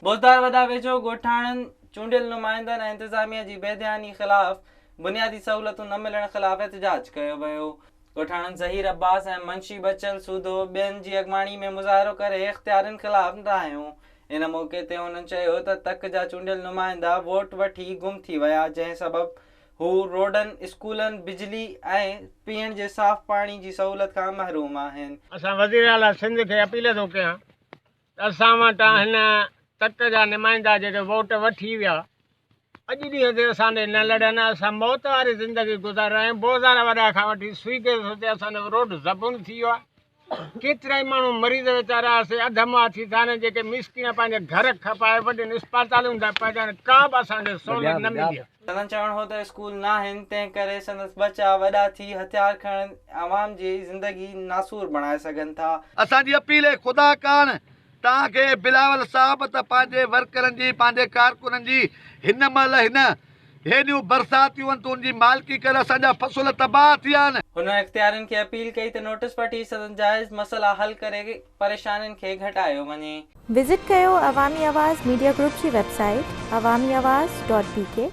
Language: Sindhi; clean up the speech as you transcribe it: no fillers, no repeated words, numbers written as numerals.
بوزدار وڏا ويجهو ڳوٺاڻن، چونڊيل نمائندن ۽ انتظاميا جي بي ڌياني خلاف بنيادي سهولتون نه ملڻ خلاف احتجاج ڪيو ويو. ڳوٺاڻن ظهير عباس ۽ منشي بچل سوڌو ٻين جي اڳواڻي ۾ مظاهرو ڪري اختيارين خلاف دانهيو. ان موقعي تي هنن چيو ته تڪ جا چونڊيل نمائندا ووٽ وٺي گم ٿي ويا جنهن سبب هو روڊن، اسڪولن، بجلي ۽ پيئڻ جي صاف پاڻي جي سهولت کان محروم آهن. اسان وزيراعليٰ سنڌ کي اپيل ٿو ڪيان ته اسان وٽان هن تڪ جا نمائندا جيڪي ووٽ وٺي ويا اڄ ڏينهن تي اسان ڏي نه لڙن اسان موت واري زندگي گذاري رهيا آهيون بوزار وڏا کان وٺي سوئي گيس تي اسان جو روڊ زبون ٿي ويو آهي ڪيترائي ماڻهو مريض ويچارا سي اڌ مئا ٿي ٿا وڃن جيڪي مسڪين پنهنجي گهر کپائي وڏين اسپتالن تائين پهچائن ڪا به اسان کي سهولت نه ملي آهي. سندن چوڻ هو ته اسڪول ناهن تنهن ڪري سندس ٻچا وڏا ٿي هٿيار کڻي عوام جي زندگي ناسور بڻائي سگهن ٿا. اسان جي اپيل اي خدا ڪاڻ توهان کي بلاول صاحب ته پنهنجي ورڪرن جي پنهنجي ڪارڪنن جي هن مهل هن هيڏيون برساتيون آهن تون ان جي مالڪي ڪر اسان جا فصل تباهه ٿي ويا آهن. هنن اختيارين کي اپيل ڪئي ته نوٽيس وٺي سندن جائز مسئلا حل ڪري پريشانين کي گهٽايو وڃي. وزٽ ڪيو عوامي آواز ميڊيا گروپ جي website Awami Awaz dot B K.